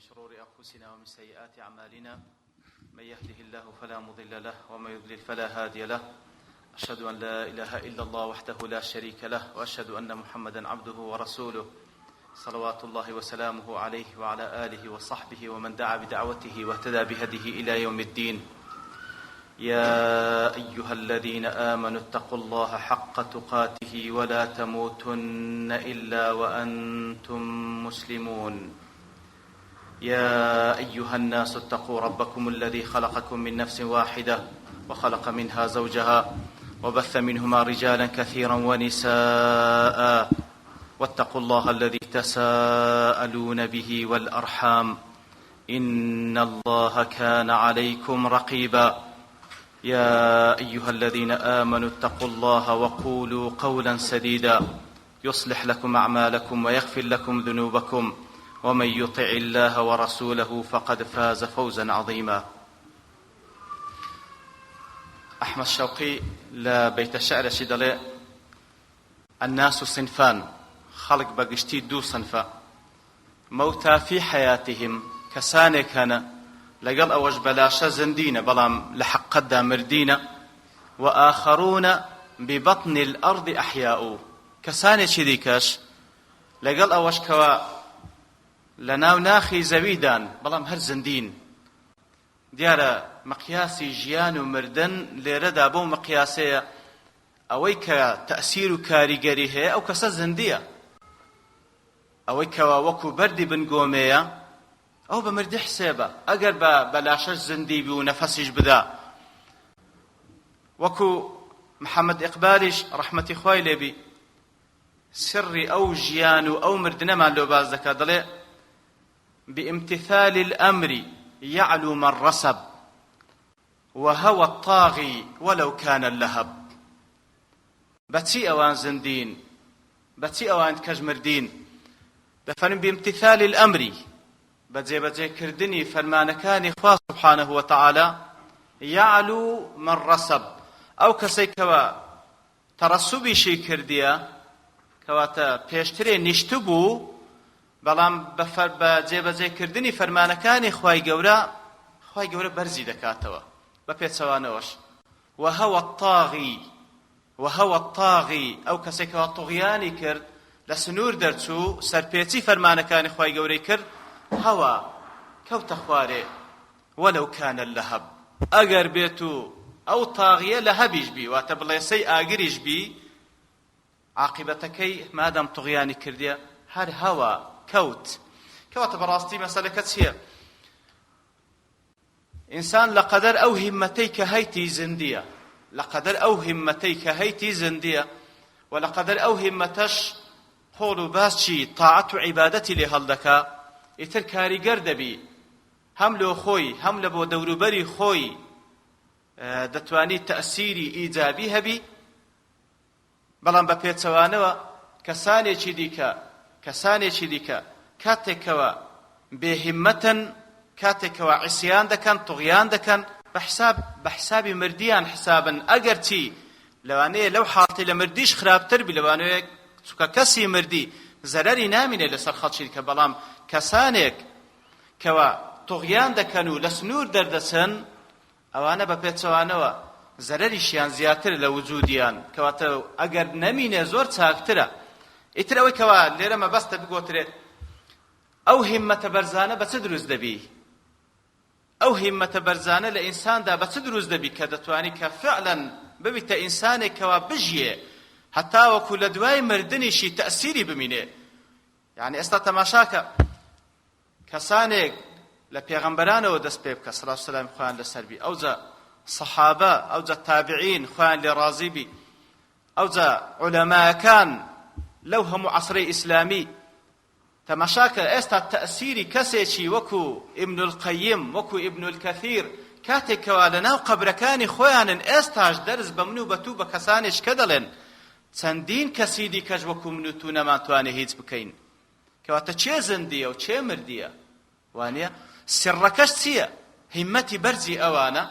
شرور أنفسنا ومن سيئات أعمالنا من يهده الله فلا مضل له ومن يضلل فلا هادي له أشهد أن لا إله إلا الله وحده لا شريك له وأشهد أن محمدا عبده ورسوله صلوات الله وسلامه عليه وعلى آله وصحبه ومن دعا بدعوته واهتدى بهديه إلى يوم الدين يا أيها الذين آمنوا اتقوا الله حق تقاته ولا تموتن إلا وأنتم مسلمون يا أيها الناس اتقوا ربكم الذي خلقكم من نفس واحدة وخلق منها زوجها وبث منهما رجالا كثيرا ونساء واتقوا الله الذي تساءلون به والأرحام إن الله كان عليكم رقيبا يا أيها الذين آمنوا اتقوا الله وقولوا قولا سديدا يصلح لكم أعمالكم ويغفر لكم ذنوبكم ومن يطع الله ورسوله فقد فاز فوزا عظيما أحمد شوقي لە بەیتە شعرەشی دەڵێ الناس صنفان خەڵک بەگشتی دوو صنفە موتى في حياتهم کەسانێک هەنە لەگەڵ ئەوەش بەلاشە زندینە بەڵام لە حەقەتدا مردینە وآخرون ببطن الأرض أحياء کەسانێکی دیکەش لەگەڵ ئەوەش کەوا لەناو ناخی زەویدان بەڵام هەر زندین دیارە مقیاسی ژیان و مردن لێرەدا بەو مقیاسەیە ئەوەی کە تەئسیر و کاریگەری هەیە ئەو کەسە زندیە ئەوەی کەوا وەکو بەردی بن گۆمێیە ئەو بە مردی حسێبە ئەگەر بە بە لاشەش زندی بی و نەفەسیش بدا وەکو محەممەد ئیقبالیش ڕەحمەتی خوای لێبی سری ئەو ژیان و ئەو مردنەمان لۆ باس دەکات دەڵێ بامتثال الأمر يعلو من رسب وهوى الطاغي ولو كان اللهب بەچی ئەوان زندین بەچی ئەوان کەش مردین دەفەرمن بامتثال الامر بە جێبەجێکردنی فەرمانەکانی خوا سبحانه وتعالی یعلو من رسب ئەو کەسەی کەوا تەڕەسوبیشی کردیە کەواتە پێشترێ نیشتبوو بەڵام بە جێبەجێکردنی فەرمانەکانی خوای گەورە خوای گەورە بەرزی دەکاتەوە بە پێچەوانەوەش وهو الطاغی وهو الطاغی ئەو کەسەی کەوا طوغیانی کرد لە سنوور دەرچوو سەرپێچی فەرمانەکانی خوای گەورەی کرد هەوا کەوتە خوارێ ولو کان اللهب ئەگەر بێت و ئەو طاغیە لەهەبیش بی واتە بڵێسەی ئاگریش بی عاقیبەتەکەی مادام طغیانی کردیە هەر هەوا کەوت کەواتە بەڕاستی مەسەلەکە چییە ئینسان لە قەدەر ئەو هیممەتەی کە هەیتی زیندییە، لە قەدەر ئەو هیممەتەی کە هەیتی زیندییە و لە قەدەر ئەو هیممەتەش قۆڵ و باسکی تاعەت و عیبادەتی لێ هەڵدەکا، ئیتر کاریگەر دەبی هەم لۆ خۆی هەم لە بۆ دەوروبەری خۆی دەتوانی تەئسیری ئیجابی هەبی. بەڵام بە پێچەوانەوە کەسانێکی دیکە کەسانێکی دیکە کاتێک کەوا بێ هیممەتن کاتێک کەوا عیسیان دەکەن طغیان دەکەن بە حساب بە حسابی مردیان حسابن ئەگەرچی لەوانەیە لەو حاڵەتی لە مردیش خراپتر بی لەوانەیە چونکە کەسی مردی زەرەری نامینێ لەسەر خەڵکی دیکە بەڵام کەسانێک کەوا طغیان دەکەن و لە سنوور دەردەچن ئەوانە بە پێچەوانەوە زەرەریشیان زیاترە لە وجودیان کەواتە ئەگەر نەمینێ زۆر چاکترە ئیتر ئەوەی کەوا لێرە مەبەستە بگۆترێ ئەو هیممەتە بەرزانە بە چ دروست دەبی ئەو هیممەتە بەرزانە لە ئینساندا بە چ دروست دەبی کە دەتوانی کە فعلا ببیتە ئینسانێک کەوا بژیێ هەتاوەکو لە دوای مردنیشی تەئسیری بمینێ یعنی ئێستا تەماشاکە کەسانێک لە پێغەمبەرانەوە دەست پێ بکە سەڵات و سەلامی خوایان لەسەر بی ئەوجا سەحابە ئەوجا تابعین خوایان لێ ڕازی بی ئەوجا عولەماکان لەو هەموو عەسرەی ئیسلامی تەماشاکە ئێستا تەئسیری کەسێکی وەکو ئیبن القەیم وەکو ئیبن الکەثیر کاتێک کەوا لەناو قەبرەکانی خۆیانن ئێستاش دەرس بە من و بە تو بە کەسانێک کە دەڵێن چەندین کەسی دیکەش وەکو من و تو نەمانتوانێ هیچ بکەین کەواتە کێ زیندیە و کێ مردیە وانیە؟ سڕەکەش چییە؟ هیمەتی بەرزی ئەوانە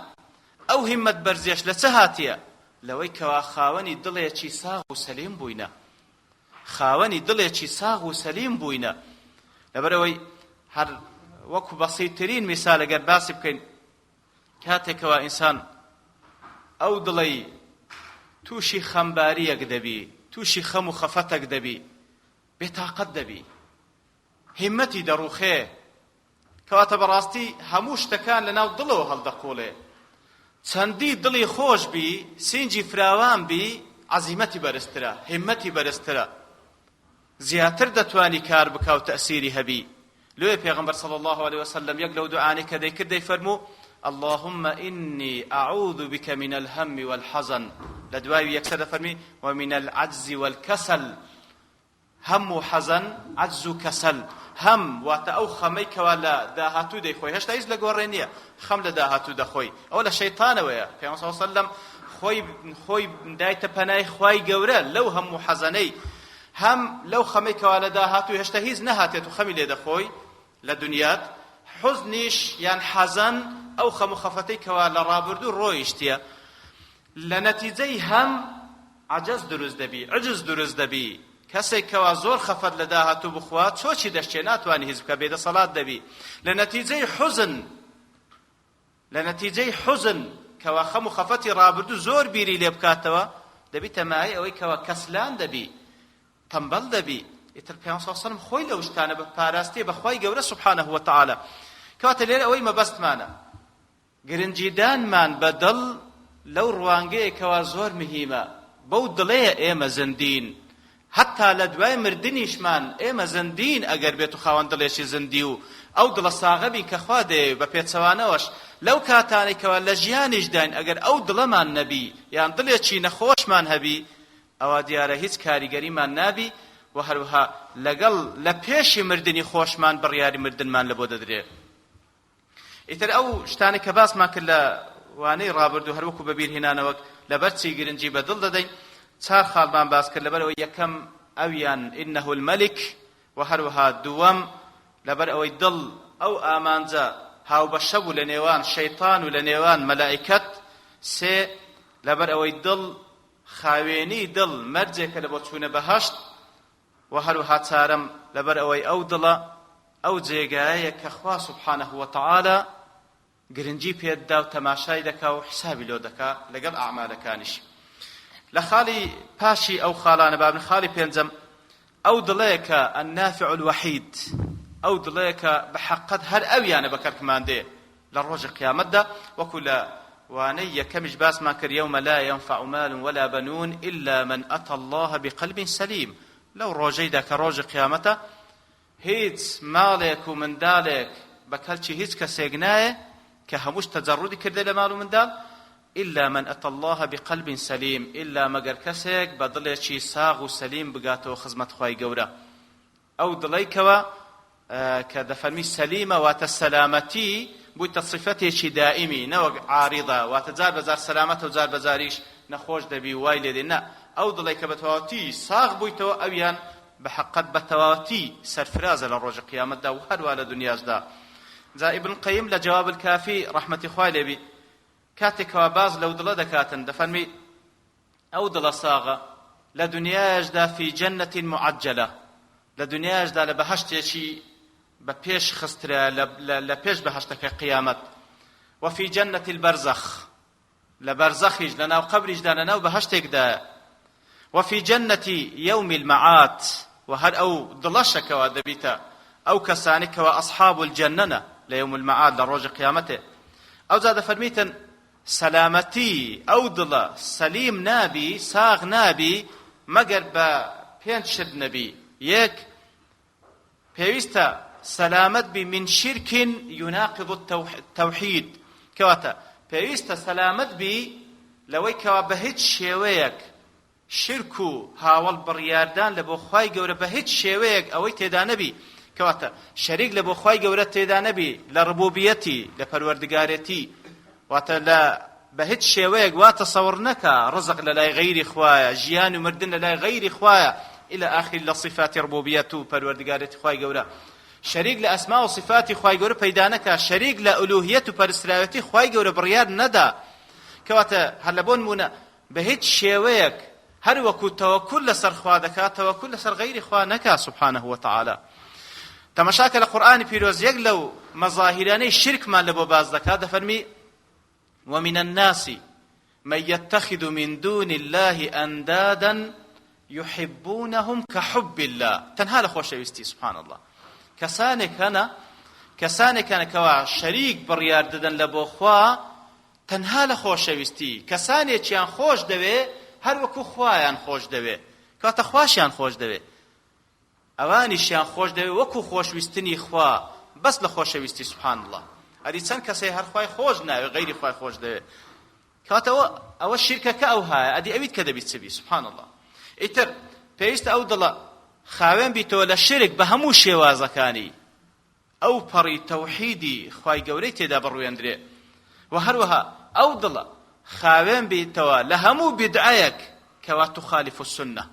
ئەو هیمەت بەرزیەش لە چ هاتیە؟ لەوەی کەوا خاوەنی دڵێکی ساغ و سەلیم بووینە خاوەنی دڵێکی ساغ و سەلیم بووینە لەبەرئەوەی هەر وەکو بەسیترین میسال ئەگەر باسی بکەین، کاتێک کەوا ئینسان ئەو دڵەی تووشی خەمباریەک دەبی، تووشی خەم و خەفەتەک دەبی، بێتاقەت دەبی، هیمەتی دەڕوخێ. کەواتە بەڕاستی هەموو شتەکان لەناو دڵەوە هەڵدەقوڵێ. چەندی دڵی خۆش بی، سینگی فراوان بی، عەزیمەتی بەرزترە، هیمەتی بەرزترە، زیاتر دەتوانی کار بکا و تەئسیری هەبی. لۆیە پێغەمبەر صلی اللە علیە وسلم یەک لەو دوعانەی کە دەیکرد دەیفەرموو، اللهم انی اعوذ بک من الهم والحزن، لە دوای یەکسەر دەفەرمی ومن العجز والکسل. هەم و حەزەن، عەجز و کەسەل، هەم واتە ئەو خەمەی کەوا لە داهاتوو دەیخۆی، هێشتا هیچ لە گۆڕێ نییە، خەم لە داهاتوو دەخۆی، ئەوە لە شەیتانەوەیە، پێغەمبەر صلی اللە علیە وسلم خۆی خۆی دایتە پەنای خوای گەورە لەو هەم و حەزەنەی، هەم لەو خەمەی کەوا لە داهاتوو هێشتا هیچ نەهاتێت و خەمی لێ دەخۆی لە دنیات، حوزنیش یان حەزەن ئەو خەم و خەفەتەی کەوا لە ڕابردوو ڕۆیشتیە، لە نەتیجەی هەم عەجەز دروست دەبی، عجز دروست دەبی، کەسێک کەوا زۆر خەفەت لە داهاتوو بخوا چۆکی دەشکێ ناتوانی هیچ بکا بێدەسەڵات دەبی، لە نەتیجەی حوزن لە نەتیجەی حوزن کەوا خەم و خەفەتی ڕابردوو زۆر بیری لێ بکاتەوە دەبیتە مایەی ئەوەی کەوا کەسلان دەبی، تەمبەڵ دەبی. ئیتر پێغەمبەر صلی اللە علیه و سلم خۆی لەو شتانە بە پاراستیە بە خوای گەورە سبحانه وتعالی. کەواتە لێرە ئەوەی مەبەستمانە گرنگیدانمان بە دڵ لەو ڕوانگەیە کەوا زۆر مهیمە، بەو دڵەیە ئێمە زندین، هەتا لە دوای مردنیشمان ئێمە زندین ئەگەر بێتو خاوەن دڵێکی زندی و ئەو دڵە ساغە بین کە خوا دەیەوێ، بە پێچەوانەوەش لەو کاتانەی کەوا لە ژیانیشداین ئەگەر ئەو دڵەمان نەبی یان دڵێکی نەخۆشمان هەبی ئەوا دیارە هیچ کاریگەریمان نابی و هەروەها لەگەڵ لە پێشی مردنی خۆشمان بڕیاری مردنمان لەبۆ دەدرێ. ئیتر ئەو شتانەی کە باسمان کرد لە وانەی ڕابردوو هەر وەکو بەبیرهێنانەوەک لەبەر چی گرنگی بە دڵ دەدەین چار خاڵمان باس کرد لەبەر ئەوەی یەکەم ئەویان إنه الملك و هەروەها دووەم لەبەر ئەوەی دڵ ئەو ئامانجە هاوبەشە بوو لە نێوان شەیتان و لە نێوان مەلائیکەت سێ لەبەر ئەوەی دڵ خاوێنی دڵ مەرجێکە لە بۆ چوونە بەهەشت وە هەروەها چارەم، لەبەر ئەوەی ئەو دڵە ئەو جێگایەیە کە خوا سبحانە وتعالی گرنگی پێت دا و تەماشای دەکا و حسابی لۆ دەکا لەگەڵ ئەعمالەکانیش. لە خاڵی پاشی ئەو خاڵانە بابن خاڵی پێنجەم ئەو دڵەیە کە النافع الوحید ئەو دڵەیە کە بە حەقەت هەر ئەویانە بە کەڵکمان دێ لە ڕۆژی قیامەتدا وەکو لە وانەی یەکەمیش باسمان کرد یوم لا ينفع مال ولا بنون إلا من أتى الله بقلب سليم لەو ڕۆژەیدا کە ڕۆژی قیامەتە هیچ ماڵێک و منداڵێک بە کەلکی هیچ کەسێک نایە کە هەمووش تەجەڕودی کردە لە ماڵ و منداڵ إلا من أتى الله بقلب سليم إلا مەگەر کەسێک بە دڵێکی ساغ و سەلیم بگاتەوە خزمەت خوای گەورە ئەو دڵەی کەوا کە دەفەرمی سەلیمە واتە سەلامەتی بوویتە سیفەتێکی دائیمی نەوەک عاریضە واتە جار بەجار سەلامەتە و جار بەجاریش نەخۆش دەبی و وای لێدێ نا ئەو دڵەی کە بەتەواوەتی ساغ بوویتەوە ئەویان بە حەقەت بە تەواوەتی سەرفرازە لە ڕۆژی قیامەتدا و هەروا لە دنیاشدا جا ئیبن قەیم لە جواب الکافی ڕەحمەتی خوای لێبی کاتێک کەوا باس لەو دڵە دەکاتن دەفەرمی ئەو دڵە ساغە لە دونیایشدا فی جنة معجلە لە دونیایشدا لە بەهەشتێکی بە پێش خسترا لە پێش بەهەشتەکەی قیامەت و فی جنة البرزخ لە بەرزەخیش لە ناو قەبریشدا لە ناو بەهەشتێکدایە و فی جنة یوم المعاد و هەر ئەو دڵەشەکەوە دەبیتە ئەو کەسانی کەوا ئەصحاب الجنەنە لە یوم المعاد لە ڕۆژی قیامەتێ ئەوجا دەفەرمیتن سەلامەتی ئەو دڵە سەلیم نابی ساغ نابی مەگەر بە پێنج شت نەبی یەک پێویستە سەلامەت بی من شرک يناقض التوحید کەواتە پێویستە سەلامەت بی لەوەی کەوا بە هیچ شێوەیەک شیرک و هاوەڵ بڕیاردان لە بۆ خوای گەورە بە هیچ شێوەیەک ئەوەی تێدا نەبی، کەواتە شەریک لە بۆ خوای گەورە تێدا نەبی لە ڕبوبیەتی، لە پەروەردگارێتی، واتە لە بە هیچ شێوەیەک وا تەسەوڕ نەکا ڕزق لە لای غەیری خوایە، ژیان و مردن لە لای غەیری خوایە، الی آخر لە صفاتی ڕبوبیەت و پەروەردگارێتی خوای گەورە. شەریک لە ئەسما و صفاتی خوای گەورە پەیدا نەکا، شەریک لە ئولوهیەت و پەرستراوێتی خوای گەورە بڕیار نەدا. کەواتە هەر لە بۆ نموونە بە هیچ شێوەیەک هەر وەکو تەوەکول لەسەر خوا دەکات تەوەکول لەسەر غەیری خوا نەکا سبحانه وتعالی. تەمەشاکە لە قورئانی پیرۆز یەک لەو مەزاهیرانەی شرکمان لە بۆ باس دەکات دەفەرمی ومن الناس من يتخذ من دون الله أندادا يحبونهم كحب الله تەنها لە خۆشەویستی سبحان الله کەسانێک هەنە کەسانێک هەنە کەوا شەریک بڕیار دەدەن لە بۆ خوا تەنها لە خۆشەویستی کەسانێکیان خۆش دەوێ هەر وەکو خوایان خۆش دەوێ کەواتە خواشیان خۆش دەوێ ئەوانیشیان خۆش دەوێ وەکو خۆشویستنی خوا بەس لە خۆشەویستی سبحان اللە ئەدی چەند کەسێ هەر خوای خۆش ناوێ غەیری خوای خۆش دەوێ کەواتە ئەوە ئەوە شیرکەکە ئەو هایە ئەدی ئەویت کە دەبی چ بی سبحان اللە ئیتر پێویستە ئەو دڵە خاوێن بیتەوە لە شرک بە هەموو شێوازەکانی ئەو پەڕی تەوحیدی خوای گەورەی تێدا بڕوێندرێ و هەروەها ئەو دڵە خاوێن بیتەوە لە هەموو بیدعەیەک کەوا تخالف السنە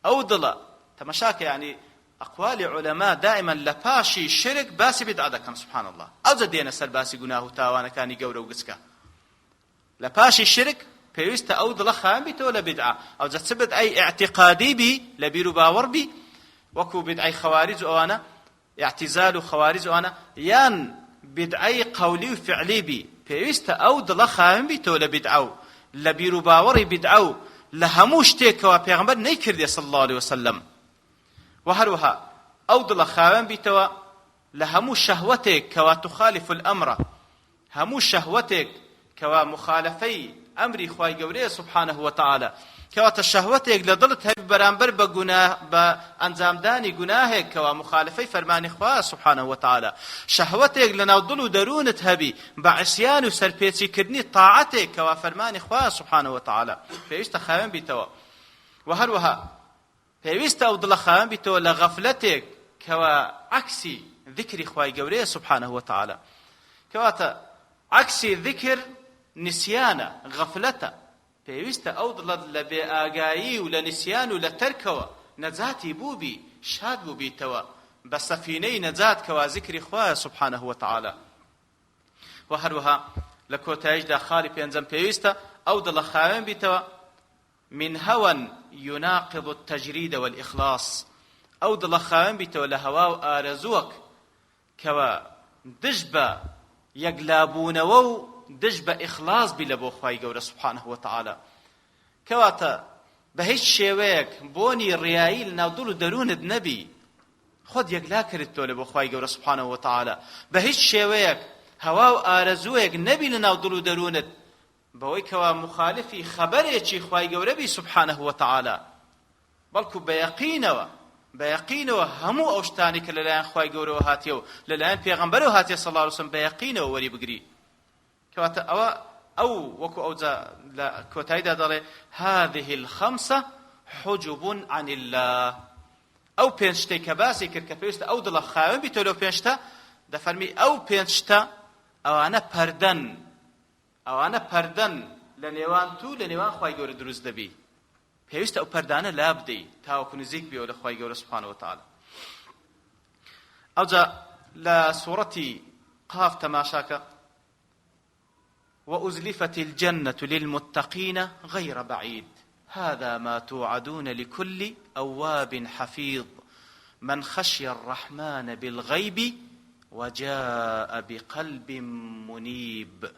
ئەو دڵە تەمەشاکە یانی ئەقوالی عولەما دائما لە پاشی شرک باسی بیدعە دەکەن سبحان اللە ئەوجا دێنە سەر باسی گوناه و تاوانەکانی گەورە و گچکە لە پاشی شرک پێویستە ئەو دڵە خاوێن بیتەوە لە بیدعە ئەوجا چ بدعەی ئیعتیقادی بی لە بیر و باوەڕ بی وەکو بدعەی خەواریج و ئەوانە اعتزال و خەواریج و ئەوانە یان بدعەی قەولی و فعلی بی پێویستە ئەو دڵە خاوێن بیتەوە لە بدعە و لە بیر و باوەڕی بدعە و لە هەموو شتێکەوە پێغەمبەر نەیکردێ صلی اللە علیه وسلم و هەروەها ئەو دڵە خاوێن بیتەوە لە هەموو شەهوەتێک کەوا تخالف الامر هەموو شەهوەتێک کەوا موخالەفەی ئەمری خوای گەورەیە سبحانە وتعالی، کەواتە شەهوەتێک لە دڵت هەبی بەرامبەر بە گوناه بە ئەنجامدانی گوناهێک کەوا موخالەفەی فەرمانی خوایە سبحانە وتعالی، شەهوەتێک لەناو دڵ و دەروونت هەبی بە عیسیان و سەرپێچی کردنی تاعەتێک کەوا فەرمانی خوایە سبحانە وتعالی، پێویستە خاوێن بیتەوە وە هەروەها پێویستە ئەو دڵە خاوێن بیتەوە لە غەفلەتێک کەوا عەکسی ذیکری خوای گەورەیە سبحانە وتعالی. کەواتە عەکسی ذیکر نسیانە، غەفلەتە. پێویستە ئەو دڵەت لە بێ ئاگایی و لە نسیان و لە تەرکەوە نەجاتی بووبی، شاد بووبیتەوە بە سەفینەی نەجات کەوا زیکری خوایە سبحانە وتعالی. وە هەروەها لە کۆتاییشدا خاڵی پێنجەم پێویستە ئەو دڵە خاوێن بیتەوە من هوی یناقض التجرید والإخلاص، ئەو دڵە خاوێن بیتەوە لە هەوا و ئارەزووەک کەوا دژ بە یەکلابوونەوە و دژ بە ئیخلاص بی لە بۆ خوای گەورە سبحانه وتعالی. کەواتە بە هیچ شێوەیەک بۆنی ڕیایی لە ناو دڵ و دەروونت نەبی، خۆت یەکلا کردتەوە لە بۆ خوای گەورە سبحانه وتعالی، بە هیچ شێوەیەک هەوا و ئارەزووێک نەبی لە ناو دڵ و دەروونت بەوەی کەوا موخالفی خەبەرێکی خوای گەورە بی سبحانە وتعالی، بەڵکو بە یەقینەوە بە یەقینەوە هەموو ئەو شتانەی کە لەلایەن خوای گەورەوە هاتیە و لەلایەن پێغەمبەرەوە هاتیە صلی اللە علیه وسلم بە یەقینەوە وەری بگری. کەواتە ئەوە ئەو وەکو ئەوجا لە کۆتاییدا دەڵێ هذه الخمسة حجب عن الله، ئەو پێنج شتەی کە باسی کرد کە پێویستە ئەو دڵە خاوێن بیتەوە لەو پێنج شتە، دەفەرمی ئەو پێنج شتە ئەوانە پەردەن ئەوانە پەردەن لە نێوان تو لە نێوان خوای گەورە دروست دەبی پێویستە ئەو پەردانە لابدەی تاوەکو نزیک بیەوە لە خوای گەورە سبحانە وتعالی. ئەوجا لە سوڕەتی قاف تەماشاکە وأزلفت الجنة للمتقين غير بعيد هذا ما توعدون لكل أواب حفيظ من خشي الرحمن بالغيب وجاء بقلب منیب.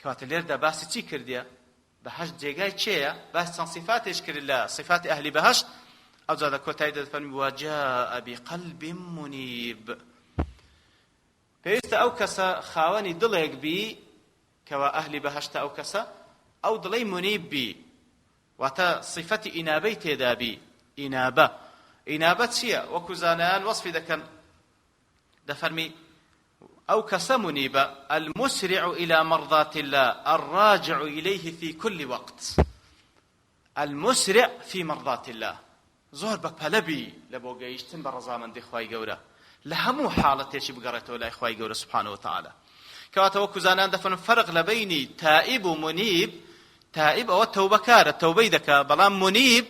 کەواتە لێردا باسی چی کردیە؟ بەهەشت جێگای کێیە؟ باسی چەند صیفاتێش کرد لە صیفاتی ئەهلی بەهەشت، ئەوجا لە کۆتاییدا دەفەرمی وجاء بقلب منیب. پێویستە ئەو کەسە خاوەنی دڵێک بی کەوا ئەهلی بەهەشتە ئەو کەسە ئەو دڵەی منیب بی، واتە صیفەتی ئینابەی تێدا بی. ئینابە ئینابە چییە؟ وەکو زانایان وەسفی دەکەن دەفەرمی ئەو کەسە منیبە المسرع إلى مرضاة الله الراجع إليه في كل وقت المسرع في مرضاة الله زۆر بە پەلە بی لە بۆ گەیشتن بە ڕەزامەندی خوای گەورە لە هەموو حاڵەتێکی بگەڕێتەوە لای خوای گەورە سبحانه وتعالی. کەواتە وەکو زانایان دەفەرموون فەرق لە بەینی تائیب و منیب، تائیب ئەوە تەوبەکارە تەوبەی دەکا، بەڵام منیب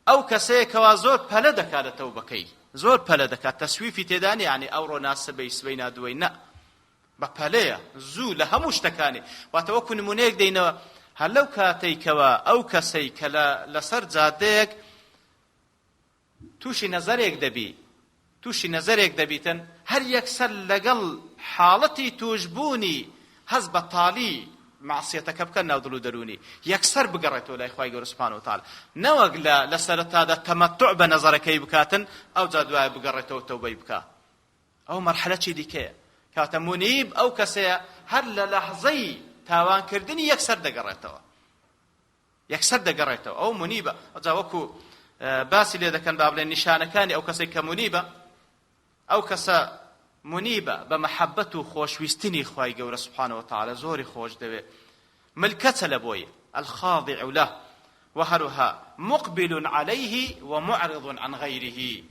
ئەو کەسەیە کەوا زۆر پەلە دەکا لە تەوبەکەی، زۆر پەلە دەکا، تەسویفی تێدا نییە، یانی ئەوڕۆ نا سبەی، سبەی نا دووەی، نا بە پەلەیە زوو لە هەموو شتەکانی. واتە وەکو نمونەیەک دەینەوە، هەر لەو کاتەی کەوا ئەو کەسەی کە لە لەسەر جادەیەک تووشی نەزەرێک دەبی. تووشی نەزەرێک دەبیتن هەر یەکسەر لەگەڵ حاڵەتی تووشبوونی هەست بە تاڵی مەعسیەتەکە بکەن ناو دڵ و دەروونی یەکسەر بگەڕێتەوە لای خوای گەورە سبحانە وتعالی نەوەک لە لە سەرەتادا تەمەتع بە نەزەرەکەی بکاتن ئەوجا دوایە بگەڕێتەوە تەوبەی بکا. ئەو مەرحەلە چی دیکەیە. کەواتە مونیب ئەو کەسەیە هەر لە لەحزەی تاوانکردنی یەکسەر دەگەڕێتەوە. یەکسەر دەگەڕێتەوە ئەو مونیبە. ئەوجا وەکو باسی لێ دەکەن با بڵێن نیشانەکانی ئەو کەسەی کە مونیبە، ئەو کەسە مونیبە بە مەحەبەت و خۆشویستنی خوای گەورە سبحانە وتعالی زۆری خۆش دەوێ، ملکەچە لە بۆی، الخاضع له، و هەروەها مقبل علیه و معرض عن غیره،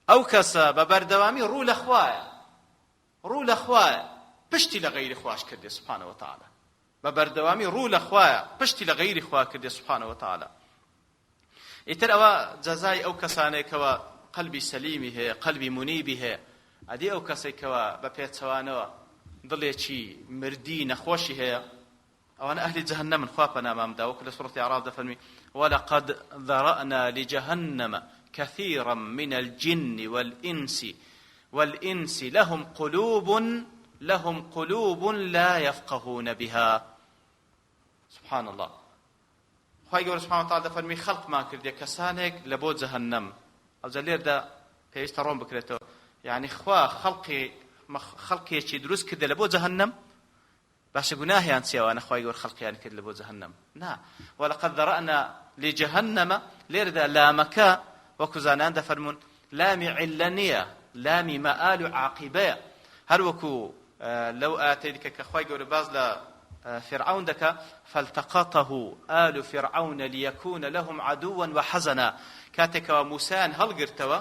ئەو کەسە بە بەردەوامی ڕوو لە خوایە، ڕوو لە خوایە، پشتی لە غەیری خواش کردێ سبحانە وتعالی، بە بەردەوامی ڕوو لە خوایە، پشتی لە غەیری خوا کردێ سبحانە وتعالی. ئیتر ئەوە جەزای ئەو کەسانەیە کەوا قەلبی سەلیمی هەیە، قەلبی مونیبی هەیە، ئەدی ئەو کەسەی کەوا بە پێچەوانەوە دڵێکی مردی نەخۆشی هەیە ئەوانە ئەهلی جەهەنەمن، خوا پەنامان بدا، وەکو لە سوڕەتی ئەعراف دەفەرمی ولقد ذرأنا لجهنم كثيرا من الجن والإنس والإنس لهم قلوب لهم قلوب لا يفقهون بها. سبحان الله. خوای گەورە سبحانە وتعالی دەفەرمی خەلقمان کردیە کەسانێک لە بۆ جەهەنەم. ئەوجا لێردا پێویستە ڕۆن بکرێتەوە، یعنی خوا خەڵقی خەڵکێکی دروست کردە لە بۆ جەهەنەم؟ باشە گوناهیان چیە ئەوانە خوای گەورە خەڵقیان کرد لە بۆ جەهەنەم؟ نا، ولقد ذرأنا لجهنم لێرەدا لامەکە وەکو زانایان دەفەرموون لامی عیللە نییە، لامی مەئال و عاقیبەیە. هەر وەکو لەو ئایەتەی دیکە کە خوای گەورە باس لە فیرعەون دەکا، فالتقطه آل فرعون لیکون لهم عدوا وحزنا، کاتێک کەوا موسایان هەڵگرتەوە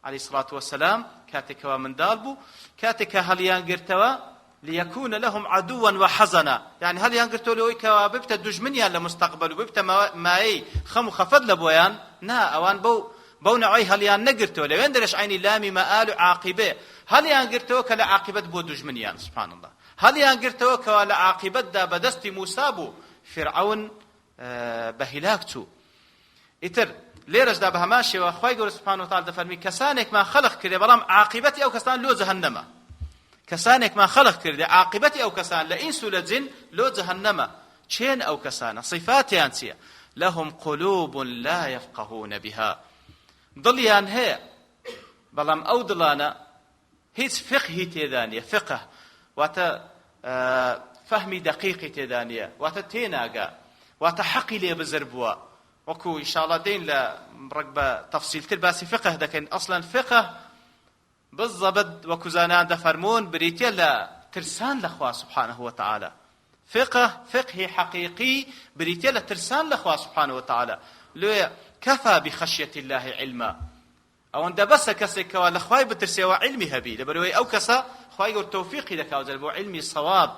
علیە الصلاة والسلام، کاتێک کەوا منداڵ بوو، کاتێک کە هەڵیان گرتەوە لیکون لهم عدوا وحزنا، یعنی هەڵیان گرتەوە لەوەی کەوا ببتە دوژمنیان لە مستقبل و ببتە مایەی خەم و خەفەت لە بۆیان، نا ئەوان بەو بەو نەوعەی هەڵیان نەگرتەوە، لەوێن دەرێش عەینی لامی مەئال و عاقیبەیە، هەڵیان گرتەوە کە لە عاقیبەت بووە دوژمنیان، سبحان اللە، هەڵیان گرتەوە کەوا لە عاقیبەتدا بە دەستی موسا بوو، فیرعەون بە هیلاک چوو. ئیتر لێرەشدا بە هەمان شێوە خوای گەورە سبحانە وتعالی دەفەرمی کەسانێکمان خەلق کردێ بەڵام عاقیبەتی ئەو کەسان لۆ جەهەنەمە. کەسانێکمان خەلق کردێ عاقیبەتی ئەو کەسان لە ئینس و لە جن لۆ جەهەنەمە. چێن ئەو کەسانە؟ صیفاتیان چییە؟ لهم قلوب لا يفقهون بها. دڵیان هەیە بەڵام ئەو دڵانە هیچ فقهی تێدا نییە. فقه واتە فەهمی دەقیقی تێدا نییە، واتە تێناگا، واتە حەقی لێ بزر بووە. وەکو ئینشاءڵڵا دێین لە ڕەگ بە تەفسیلتر باسی فقه دەکەین. ئەسڵەن فقه بالضبط وەکو زانایان دەفەرموون بریتیە لە ترسان لە خوا سبحانه وتعالی. فقه فقهی حەقیقی بریتیە لە ترسان لە خوا سبحانه وتعالی. لۆیە کفا بخشیة الله علما، ئەوەندە بەسە کەسێک کەوا لە خوای بترسێ و عیلمی هەبی، لەبەرئەوەی ئەو کەسە خوای گەورە تەوفیقی دەکا و بۆ عیلمی سەواب،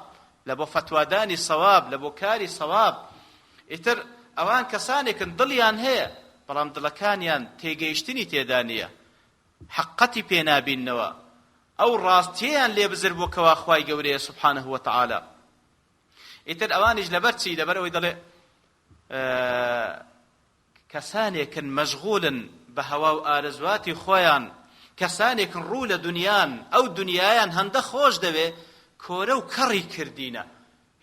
لە بۆ فەتوادانی سەواب، لە بۆ کاری سەواب. ئیتر ئەوان کەسانێکن دڵیان هەیە بەڵام دڵەکانیان تێگەیشتنی تێدا نییە، حەقەتی پێ نابیننەوە، ئەو ڕاستیەیان لێ بزر بووە کەوا خوای گەورەیە سبحانه وتعالی. ئیتر ئەوانیش لەبەر چی؟ لەبەر ئەوەی دەڵێ کەسانێکن مەشغولن بە هەوا و ئارەزواتی خۆیان، کەسانێکن ڕوو لە دونیان، ئەو دونیایان هەندە خۆش دەوێ کۆرە و کەڕی کردینە،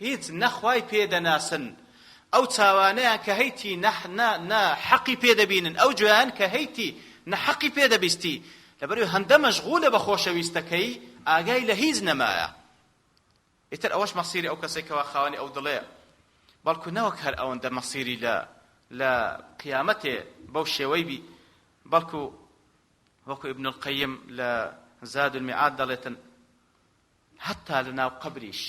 هیچ نە خوای پێ دەناسن، ئەو چاوانەیان کە هەیتی نە نە نە حەقی پێ دەبینن، ئەو گوێیان کە هەیتی نە حەقی پێ دەبیستی، لەبەرئەوەی هەندە مەشغولە بە خۆشەویستەکەی ئاگای لە هیچ نەمایە. ئیتر ئەوەش مەسیری ئەو کەسەی کەوا خاوەنی ئەو دڵەیە، بەڵکو نەوەک هەر ئەوەندە مەسیری لە لە قیامەتێ بەو شێوەی بی، بەڵکو وەکو ابن القیم لە زاد المعاد دەڵێتن حتی لە ناو قەبریش،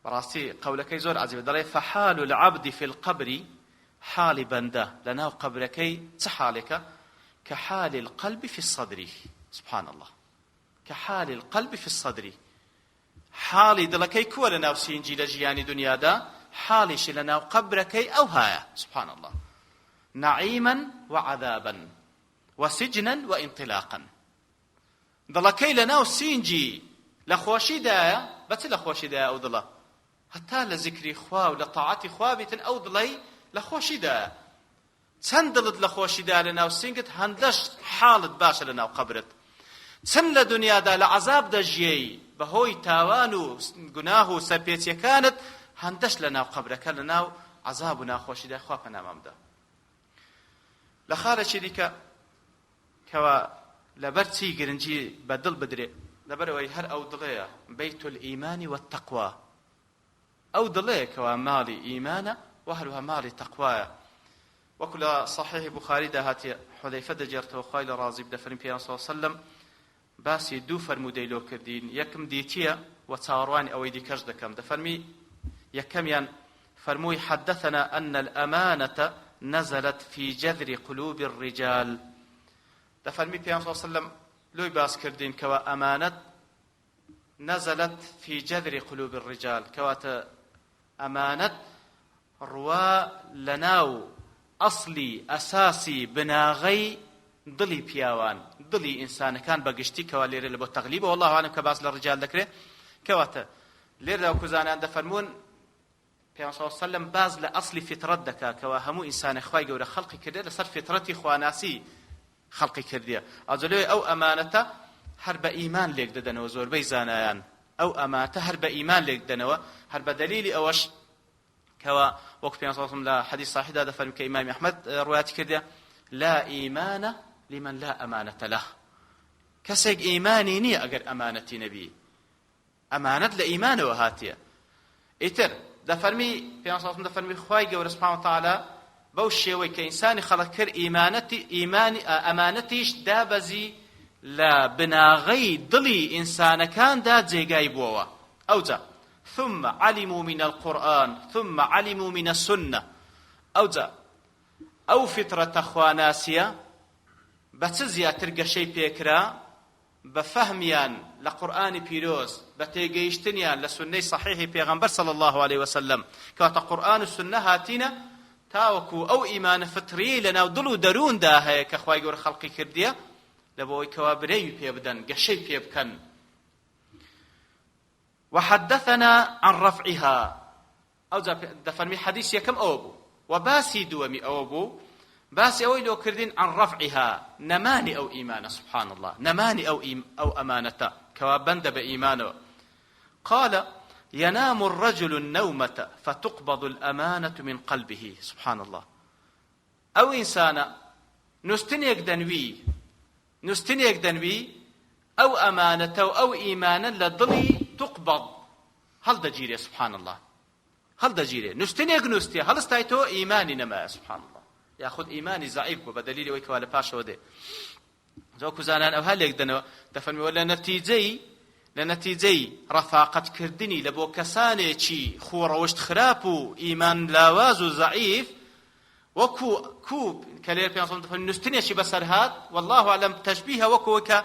بەڕاستی قەولەکەی زۆر عەجیبە، دەڵێ فحال العبد فی القبر، حاڵی بەندە لە ناو قەبرەکەی چ حاڵێکە؟ کحال القلب فی الصدر، سبحان اللە. کحال القلب فی الصدر، حاڵی دڵەکەی کووە لە ناو سینگی لە ژیانی دنیادا، حاڵیشی لە ناو قەبرەکەی ئەوهایە، سبحان اللە، نعیما وعذابا وسجنا وانطلاقا، دڵەکەی لە ناو سینگی لە خۆشیدایە، بە چ لە خۆشیدایە ئەو دڵە؟ هەتا لە زیکری خوا و لە تاعەتی خوا بیتن ئەو دڵەی لە خۆشیدایە. چەند دڵت لە خۆشیدایە لە ناو سینگت هەندەش حاڵت باشە لە ناو قەبرت. چەند لە دنیادا لە عەزاب دەژیێی بەهۆی تاوان و گوناه و سەرپێچیەکانت، هەندەش لە ناو قەبرەکە لە ناو عەزاب و ناخۆشیدا، خوا پەنامان بدا. لە خاڵێکی دیکە کەوا لەبەر چی گرنگی بە دڵ بدرێ، لەبەرئەوەی هەر ئەو دڵەیە بەیت الایمان والتقوا، ئەو دڵەیە کەوا ماڵی ئیمانە و هەروەها ماڵی تەقوایە. وەکو لە صحیح بوخاریدا هاتیە، حذیفە دەگێڕتەوە خوای لێ ڕازی بێ دەفەرمی پێغەمبەر صلی اللە علیە وسلم باسی دوو فەرموودەی لۆ کردین، یەکم دیتیە و چاوەڕوانی ئەوەی دیکەش دەکەم، دەفەرمی یەکەمیان فەرمووی حدثنا ان الامانة نزلت فی جذر قلوب الرجال، دەفەرمی پێغەمبەر صلی اللە علیە وسلم لۆی باس کردین کەوا ئەمانەت نزلت فی جذر قلوب الرجال، کەواتە ئەمانەت ڕوا لەناو ئەسڵی ئەساسی بناغەی دڵی پیاوان، دڵی ئینسانەکان بە گشتی، کەوا لێرە لە بۆ تەغلیبە واللە اعلم کە باس لە ڕجال دەکرێ، کەواتە لێرەدا وەکو زانایان دەفەرموون پێغەمبەر صلی اللە علیە وسلم باس لە ئەسڵی فیتڕەت دەکا کەوا هەموو ئینسانێک خوای گەورە خەڵقی کردیە لەسەر فیتڕەتی خواناسی خەڵقی کردیە، ئەوجا لۆیە ئەو ئەمانەتە هەر بە ئیمان لێک دەدەنەوە زۆربەی زانایان ئەو ئەمانەتە هەر بە ئیمان لێک دەدەنەوە، هەر بە دەلیلی ئەوەش کەوا وەکو پێغەمبەر صلی اللە علیە وسلم لە حەدیث صحیحدا دەفەرمی کە ئیمامی ئەحمەد ڕوایەتی کردیە لا ئیمانە لمن لا ئەمانەتە له، کەسێک ئیمانی نییە ئەگەر ئەمانەتی نەبی، ئەمانەت لە ئیمانەوە هاتیە. ئیتر دەفەرمی پێغەمبەر صلی اللە علیە وسلم دەفەرمی خوای گەورە سبحانە وتعالی بەو شێوەی کە ئینسانی خەڵق کرد ئیمانەتی ئیمانی ئەمانەتیش دابەزی لە بناغەی دڵی ئینسانەکاندا جێگای بووەوە. ئەوجا ثم علموا من القرآن ثم علموا من السنة، ئەوجا ئەو فیترەتە خواناسیە بە چ زیاتر گەشەی پێکرا؟ بە فەهمیان لە قورئانی پیرۆز، بە تێگەیشتنیان لە سوننەی سەحیحی پێغەمبەر صلی اللە علیە وسلم، کەواتە قورئان و سوننە هاتینە تاوەکو ئەو ئیمانە فطریەی لەناو دڵ و دەرووندا هەیە کە خوای گەورە خەڵقی کردیە لە بۆ ئەوەی کەوا برەوی پێ بدەن، گەشەی پێ بکەن. وحدثنا عن رفعها، ئەوجا دەفەرمی حەدیس یەکەم ئەوە بوو و باسی دووەمی ئەوە بوو باسی ئەوەی لۆ کردین عن رفعها نەمانی ئەو ئیمانە سبحان الله نەمانی ئەو ئەو ئەمانەتە کەوا بەندە بە ئیمانەوە قال ينام الرجل النومة فتقبض الأمانة من قلبه سبحان الله ئەو ئینسانە نوستنێک دەنوی نوستنێک دەنوی ئەو ئەمانەتە و ئەو ئیمانە لە دڵی تقبض هەڵدەگیرێ سبحان اللە هەڵدەگیرێ نوستنێک نوستێ هەڵستایتەوە ئیمانی نەمایە سبحان اللە یاخود ئیمانی زەعیف بوو بە دەلیلی ئەوەی کەوا لە پاشەوە دێ جا کوزانان ئەوها لێک دەنەوە دەفەرمیەوە لە نەتیجەی لە نەتیجەی ڕەفاقەتکردنی لە بۆ کەسانێکی خوڕەوشت خراپ و ئیمان لاواز و زەعیف وەکو کوپ کە لێرە پێ دەفەرمی نوستنێکی بەسەر هات والله اعلم تەشبیهە وەکو کە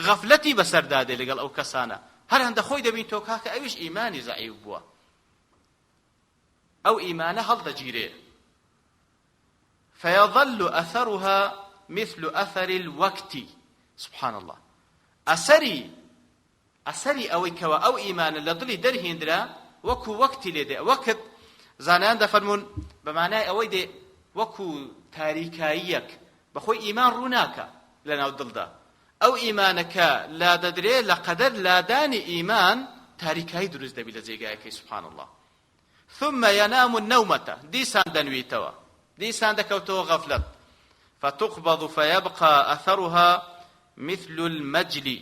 غەفلەتی بەسەردا دێ لەگەڵ ئەو کەسانە هەر هەندە خۆی دەبین تۆ کاکە ئەویش ئیمانی زەعیف بووە ئەو ئیمانە هەڵدەگیرێ فيظل أثرها مثل أثر الوقت سبحان الله ئەسەری ئەسەری ئەوەی کەوا ئەو ئیمانە لە دڵی دەرهیندرا وەکو وەکتی لێ دێ، وەکت، زانایان دەفەرموون بە مانای ئەوەی دێ وەکو تاریکاییەک، بەخۆی ئیمان ڕوو ناکا لە ناو دڵدا، ئەو ئیمانە کە لادەدرێ لە قەدەر لادانی ئیمان تاریکایی دروست دەبی لە جێگایەکەی سبحان اللە. ثم ينام النومة دیسان دەنویتەوە دیسان دەکەوتەوە غەفلەت فتقبض فيبقى أثرها مثل المجل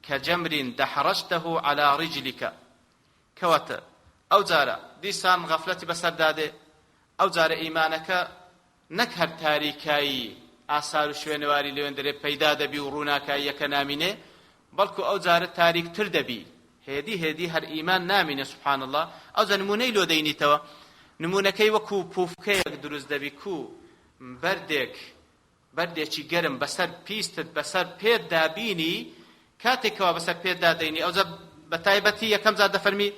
كجمر دحرجته على رجلك کەواتە ئەو جارە دیسان غەفلەتی بەسەردا دێ ئەو جارە ئیمانەکە نەک هەر تاریکایی ئاسار و شوێنەواری لەوێندەرێ پەیدا دەبی و ڕووناکاییەکە نامینێ بەڵکو ئەو جارە تاریکتر دەبی هێدی هێدی هەر ئیمان نامینێ سبحان اللە ئەوجا نمونەی لۆ دەینیتەوە نمونەکەی وەکو پوفکەیەک دروست دەبی کو بەردێک بەردێکی گەرم بەسەر پیستت بەسەر پێت دابینی کاتێک کەوا بەسەر پێت دادەینی ئەوجا بە تایبەتی یەکەم جار دەفەرمی